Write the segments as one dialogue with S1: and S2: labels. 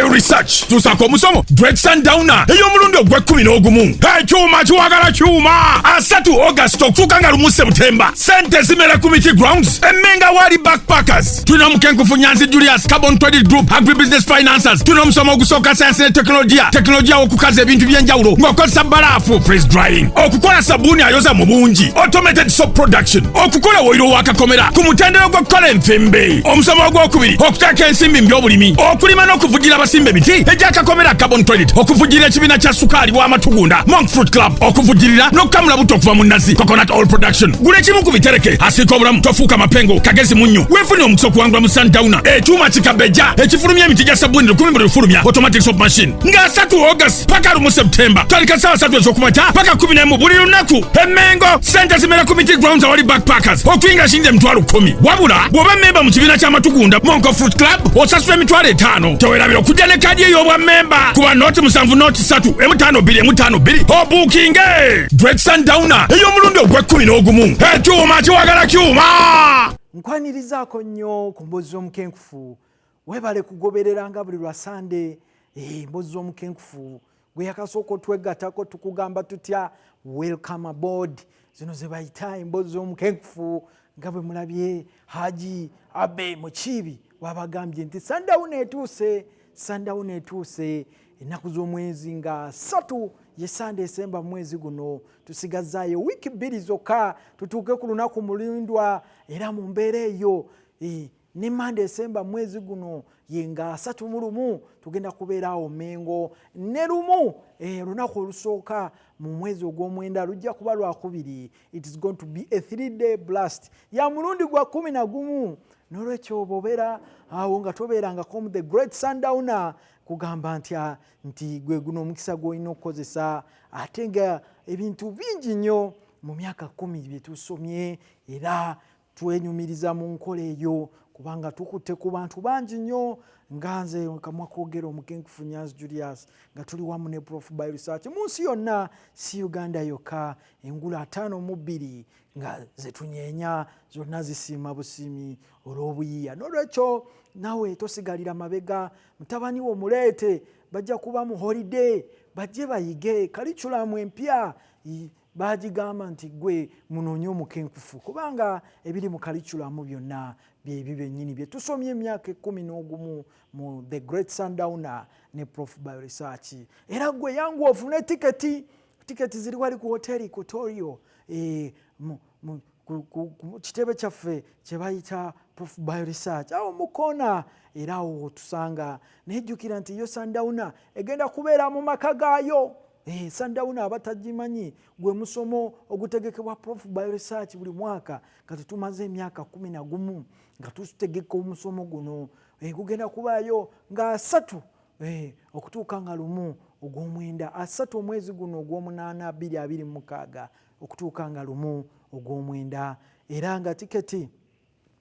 S1: Bioresearch. Tusaako omusomo Great Sundowner ey'omulundi ogw'ekumi n'ogumu. Ekyuma kiwagala kyuma 30 August okutuuka nga 1 September. Sente zimera ku miti grounds Emmenga wali backpackers. Tulina omukenkufu Nyanzi Julius, Carbon Credit Group, Agribusiness Financers. Tulina omusomo ogusooka, sayansi ne tekinologiya, tekinologiya w'okukaza ebintu by'enjawulo ng'okozesa balaafu, freeze drying, okukola sabbuuni ayoza mu bungi, automated soap production, okukola woyiro w'akakomera ku mutendera gw'okukola enfimbi. Omusomo ogwokubiri, okuteeka ensimbi mu byobulimi, okulima n'okuvujjira abasimba emiti egy'akakomera, carbon credit, okuvujjirira ekibiina kya sukaali w'amatugunda, Monk Fruit Club, okuvujjirira n'okukamula butto okuva mu nazi, coconut oil production. Gula ekimu ku bitereke, asiika obulamu, tofuuka mapengo, kagezi munnyo, weefunire omukisa okuwangula mu Sundowner ekyuma kikabejja ekifulumya emiti gya sabbuuni 1000 buli lufulumya, automatic soap machine, nga 3 August paka 1 September. Tandika ssaawa 3 ez'okumakya paka 11 buli lunaku. Emmengo, sente zimera ku miti grounds awali backpackers. Okuyingira shilingi 100,000, wabula bw'oba memba mu kibiina ky'amatugunda, Monk Fruit Club, osasula 50,000. Tewerabira okujja ne kaadi ey'obwa memba kuba 07 0 3 M52 M52 obuukinge Great Sundowner ey'omulundi ogw'ekumi n'ogumu. Ekyuma kiwagala kyuma.
S2: Nkwanirizaako nnyo ku Mboozi z'Omukenkufu. Weebale kugobereranga buli lwa Sande Emboozi z'Omukenkufu. Gwe yakasooka otwegattako, tukugamba tutya? Welcome aboard. Zino ze bayita Emboozi z'Omukenkufu. Nga bwe mulabye Haji Abe Mukiibi wabagambye nti Sundowner etuuse, Sundowner etuuse. Ennaku z'omwezi nga 3, ye Sande esemba mu mwezi guno. Tusigazaayo wiiki 2 zokka tutuuke ku lunaku mulindwa. Era mu mbeera eyo, ne Mande esemba mu mwezi guno, ye nga 31, tugenda kubeera awo Mengo. Ne 1, olunaku olusooka mu mwezi ogw'omwenda, lujja kuba Lwakubiri. It is going to be a 3-day blast ya mulundi gwa 11. Nolwekyo bw'obeera awo nga tobeerangako mu the Great Sundowner, kugamba nti nti gwe guno omukisa gw'olina okukozesa. Ate nga ebintu bingi nnyo mu myaka 10 bye tusomye, era twenyumiriza mu nkola eyo kubanga tukutte ku bantu bangi nnyo, nga nze kamwa kwogera omukenkufu Nyanzi Julius, nga tuli wamu ne Prof Bioresearch mu nsi yonna, si Uganda yokka. Engulu 52 nga zetunyeenya zonna zisiima busiimi olw'obuyiiya. N'olwekyo nawe tosigalira mabega. Mutabani wo muleete, bajja kuba mu holiday, bajje bayige curriculum empya. Bagigamba nti gwe munoonye omukenkufu, kubanga ebiri mu curriculum byonna byebyo byennyini bye tusomye emyaka 11 mu the Great Sundowner ne Prof Bioresearch. Era gwe yangu ofune tiketi. Tiketi ziri wali ku Hotel Equatorio, ku kitebe kyaffe kye bayita Prof Bioresearch, awo mukona, era awo otusanga. Nejjukira nti yo Sundowner egenda kubeera mu maka gaayo. Sundowner, abatagimanyi, gwe musomo ogutegekebwa Prof Bioresearch buli mwaka. Kati tumaze emyaka 11 nga tutegeka omusomo guno. Gugenda kubaayo nga 30 okutuuka nga 1 ogw'omwenda, 30 omwezi guno ogw'omunaana 2026 okutuuka nga 1 ogw'omwenda. Era nga tiketi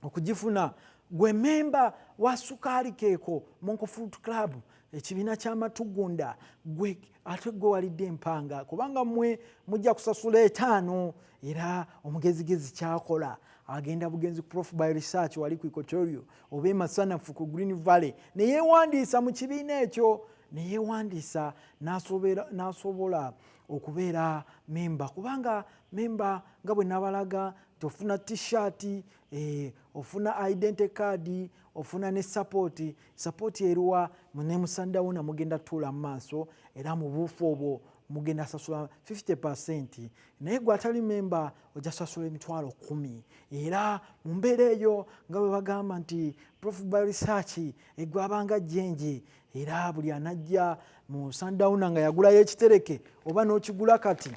S2: okugifuna, gwe memba wa sukaali keeko, Monk Fruit Club, ekibiina ky'amatugunda, gwe ate gwe walidde empanga, kubanga mmwe mujja kusasula 5. Era omugezigezi kyakola, agenda bugenzi ku Prof Bioresearch wali ku Equatorio oba emasanafu ku Green Valley, neyewandiisa mu kibiina ekyo, neyewandiisa n'asobola okubeera memba. Kubanga memba, nga bwe nabalaga nti ofuna T-shirt, ofuna identity card, ofuna ne support. Support eruwa? Ne mu Sundowner mugenda tuula mu maaso, era mu buufu obwo mugenda sasula 50, naye gwe atali memba ojja sasula 10,000. Era mu mbeera eyo, nga bwe bagamba nti Prof Bioresearch egwabanga jjenje, era buli anajja mu Sundowner nga yagulayo ekitereke oba n'okigula kati,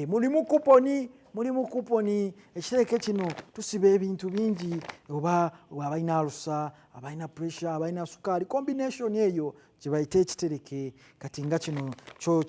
S2: mulimu kuponi, mulimu kuponi. Ekitereke kino tusiba ebintu bingi, oba abalina alusa, abalina pressure, abalina sukaali, combination eyo kyebayita ekitereke. Kati nga kino kyo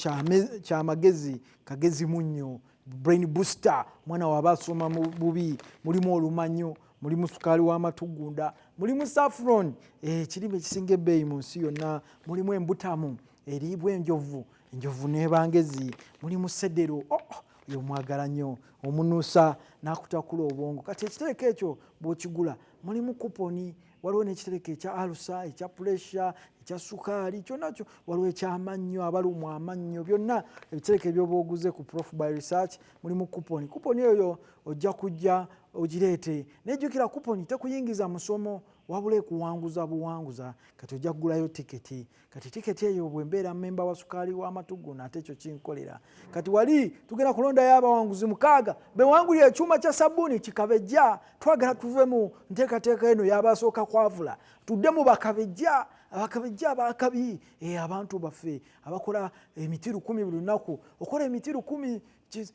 S2: kyamagezi, kagezi munnyo, brain booster. Omwana waaba asoma bubi, mulimu olumanyo, mulimu sukaali w'amatugunda, mulimu saffron, ekirime ekisinga ebbeeyi mu nsi yonna, mulimu embutamu eriibwa enjovu, enjovu n'ebangezi, mulimu sedero, oh, oyo mwagala nnyo, omunuusa n'akutakula obwongo. Kati ekitereke ekyo bw'okigula, mulimu kuponi. Waliwo n'ekitereke ekya alusa, ekya puresha, ekya sukaali, kyonna kyo. Waliwo ekyamannyo, abalumwa amannyo. Byonna ebitereke byoba oguze ku Prof by Research mulimu kuponi. Kuponi eyo ojja kujja ogireete. Nejjukira, kuponi tekuyingiza musomo, wabula ekuwanguza buwanguza. Kati ojja kugulayo tiketi. Kati tiketi eyo, bwembeera memba wa sukaali w'amatugguno, ate ekyo kinkolera. Kati wali tugenda kulondayo abawanguzi 6 bewangulira ekyuma kya sabbuuni kikabejja. Twagala tuve mu nteekateeka eno y'abasooka kwavula, tudde mu bakabejja, abakabejja abakabi, abantu baffe abakola emiti 1000 buli lunaku. Okola emiti 1000,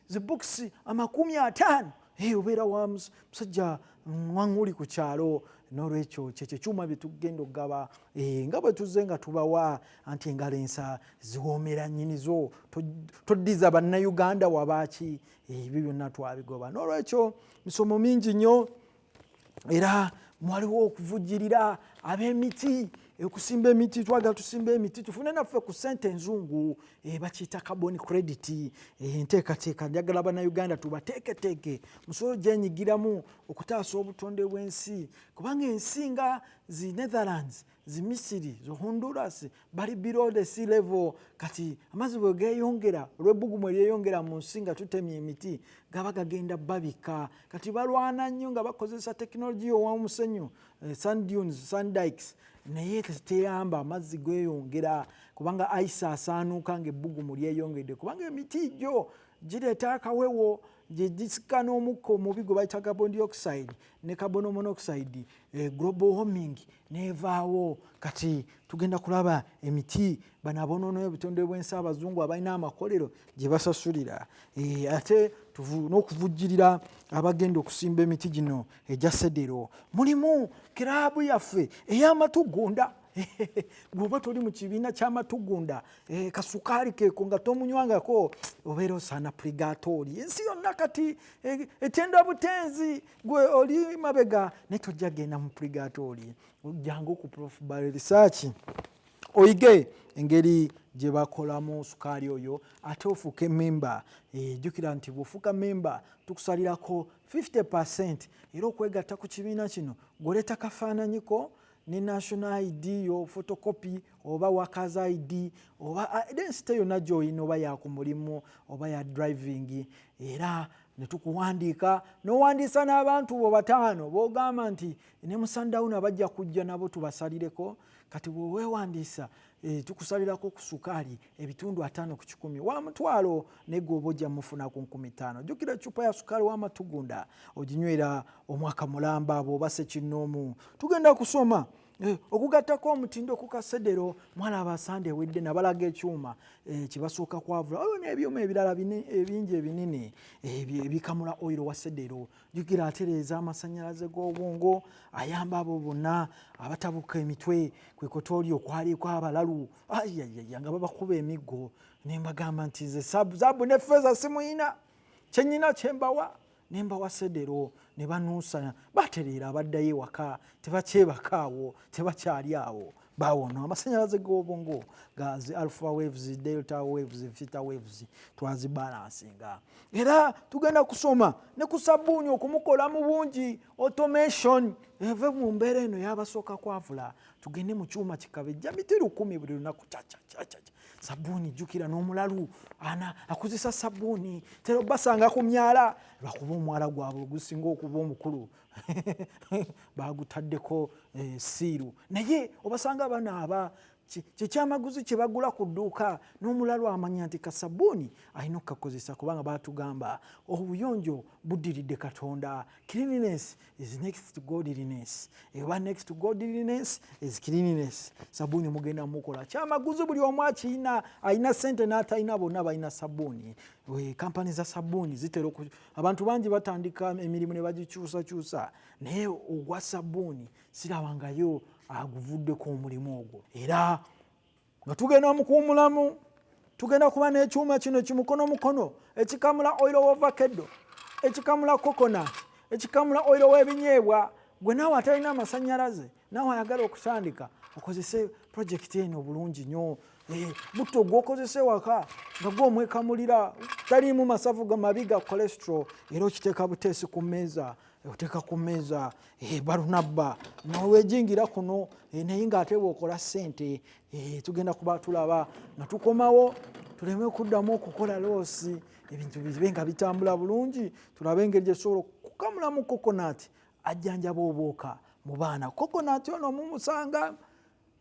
S2: zibukisi 50, obeera wa musajja mwaŋŋuli ku kyalo. N'olwekyo kyekyo ekyuma bye tugenda okugaba, nga bwe tuzze nga tubawa anti engalo ensa ziwoomera nnyinizo. Toddiza Bannayuganda wabaaki, ebyo byonna twabigoba. N'olwekyo misomo mingi nnyo, era mwaliwo okuvujjirira ab'emiti, okusimba emiti. Twagala tusimba emiti tufune naffe ku ssente enzungu, bakiyita carbon credit. Enteekateeka njagala Bannayuganda tubateeketeeke musobole gyenyigiramu okutaasa obutonde bw'ensi, kubanga ensi nga zi Netherlands, zi Misiri, zi Honduras bali below the sea level. Kati amazzi bwe geeyongera olw'ebbugumu eryeyongera mu nsi nga tutemye emiti, gaba gagenda babika. Kati balwana nnyo nga bakozesa tekinologiya ow'omusenyu, sand dunes, sand dikes, naye teyamba. Amazzi geeyongera kubanga ice asaanuuka ng'ebbugumu lyeyongedde, kubanga emiti gyo gireeta akawewo gye gisika n'omukka omubi gwe bayita carbon dioxide ne carbon monoxide, global warming nevaawo. Kati tugenda kulaba emiti bano abonoonayo obutonde bw'ensi, abazungu abalina amakolero gye basasulira, ate n'okuvujjirira abagenda okusimba emiti gino egya sedero. Mulimu kiraabu yaffe ey'amatugunda. Bw'oba toli mu kibiina ky'amatugunda, kasukaali keeko nga tomunywangako, obeera osaana purigaatoori. Ensi yonna kati etenda butenzi, gwe oli mabega, naye tojja genda mu purigaatoori. Jangu ku Prof Research oyige engeri gye bakolamu sukaali oyo, ate ofuuke memba. Jjukira nti bw'ofuuka memba tukusalirako 50. Era okwegatta ku kibiina kino, gwoleeta kafaananyiko ne national ID yo photocopy, oba workers ID, oba identity yonna gy'olina, oba ya ku mulimu oba ya driving, era ne tukuwandiika n'owandiisa n'abantu bo bataano b'ogamba nti ne musandawuna bajja kujja nabo tubasalireko. Kati bweweewandiisa, tukusalirako ku sukaali 50% wa 100,000, naye gwe oba ojja mufuna ku 5,000. Jjukira, ecupa ya sukaali w'amatugunda oginywera omwaka mulamba bw'oba sekinnoomu. Tugenda kusoma okugattako omutindo ku kasedero. Mwalaba Sande ewedde nabalaga ekyuma kibasooka kwavula. Waliwo n'ebyuma ebirala ebingi ebinene ebikamula oyiro wa sedero. Jjukira, atereeza amasannyalaze g'obwongo, ayamba abo bonna abatabuka emitwe kwe kotooli okwaliko abalalu ayayaya nga babakuba emiggo. Ne mbagamba nti nze zaabu ne feeza simuyina, kyenyina kyembawa, nembawa sedero, ne banuusa batereera, abaddayo ewaka tebakyebakaawo, tebakyali awo, bawona. Amasanyalaze g'obwongo gazi alpha waves, delta waves, theta waves twazibalansinga. Era tugenda kusoma ne ku sabbuuni okumukola mu bungi, automation eve mu mbeera eno y'abasooka kwavula, tugende mu kyuma kikabejja miti 1000 buli lunaku, cacacacaca sabbuuni. Jjukira n'omulalu ana akozesa sabbuuni, tera obasanga ku myala, lwakuba omwala gwabwe ogusinga okuba omukulu bagutaddeko siiru, naye obasanga banaaba kyekyamaguzi kye bagula ku dduuka. N'omulalu amanya nti kasabbuuni alina okukakozesa, kubanga batugamba obuyonjo buddiridde Katonda. Cleanliness is next to godliness, oba next to godliness is cleanliness. Sabbuuni mugenda mukola kyamaguzi, buli omu akiyina, alina sente n'atalina, bonna balina sabbuuni. Kampani za sabbuuni zitera, abantu bangi batandika emirimu ne bagikyusakyusa, naye ogwa sabbuuni sirabangayo aguvuddeko omulimu ogwo. Era nga tugenda mukuwumulamu, tugenda kuba n'ekyuma kino kimukono mukono ekikamula oil w'ovacado, ekikamula coconut, ekikamula oil w'ebinyeebwa. Gwe naawe atalina amasanyalaze, naawe ayagala okutandika, okozese projekiti eno bulungi nnyo. Butto gwokozesa ewaka nga gwomwekamulira, taliimu masavu mabi ga cholesterol, era okiteeka buteesi ku mmeeza. Oteeka ku mmeeza, Barunabba nowejingira kuno, naye ng'ate bw'okola ssente, tugenda kuba tulaba nga tukomawo, tuleme kuddamu okukola loss, ebintu bibe nga bitambula bulungi. Tulabe engeri gye tusobola okukamulamu coconut ajjanjaba obwoka mu baana. Coconut ono mumusanga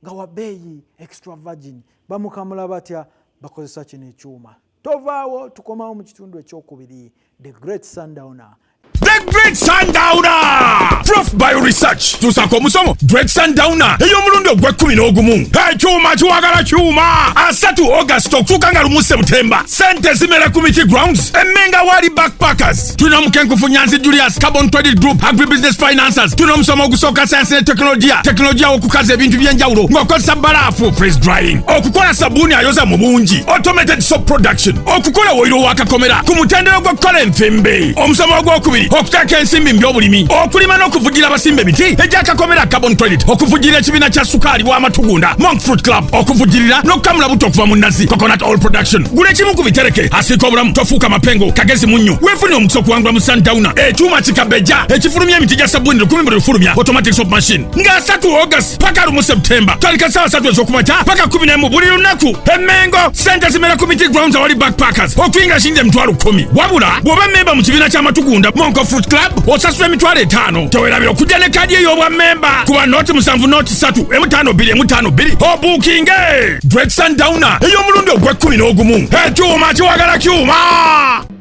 S2: nga wa bbeeyi, extra virgin. Bamukamula batya? Bakozesa kino ekyuma. Tovaawo, tukomawo mu kitundu ekyokubiri, The Great Sundowner.
S1: The Great Sundowner! Prof Bio Research tusaka omusomo Great Sundowner ey'omulundi ogw'e-11. Ekyuma kiwagala kyuma, 30 August okutuuka nga 1 September. Sente zimera ku miti grounds, Emmenga wali backpackers. Tulina omukenkufu Nyanzi Julius, Carbon Credit Group, Agribusiness Financers. Tulina omusomo ogusooka, sayansi ne tekinologiya, tekinologiya w'okukaza ebintu by'enjawulo ng'okozesa balaafu, freeze drying, okukola sabbuuni ayoza mu bungi, automated soap production, okukola woyiro w'akakomera ku mutendera gw'okukola enfimbi. Omusomo ogwokubiri, okuteeka ensimbi mu byobulimi, okulima n'okuvujjira abasimba emiti egy'akakomera, carbon credit, okuvujjirira ekibiina kya sukaali w'amatugunda, Monk Fruit Club, okuvujjirira n'okukamula butto okuva mu nazi, coconut oil production. Gula ekimu ku bitereke asiika obulamu, tofuuka mapengo kagezi munnyo. Weefunire omukisa okuwangula mu Sundowner ekyuma kikabeja ekifulumya emiti gya sabbuuni 1000 buli lufulumya, automatic soap machine, nga 30 August paka 1 September. Tandika ssaawa 3 ez'okumakya paka 11 buli lunaku. Emmengo, sente zimera ku miti grounds awali backpackers. Okuyingira shilingi 100,000, wabula bw'oba memba mu kibiina ky'amatugunda, Monko Fruit Club, osasula 50,000. Tewerabira okujja ne kaadi ey'obwa memba kuba 07 0 3 5 2 5 2 obuukinge Great Sundowner ey'omulundi ogw'e-11. Ekyuma kiwagala kyuma.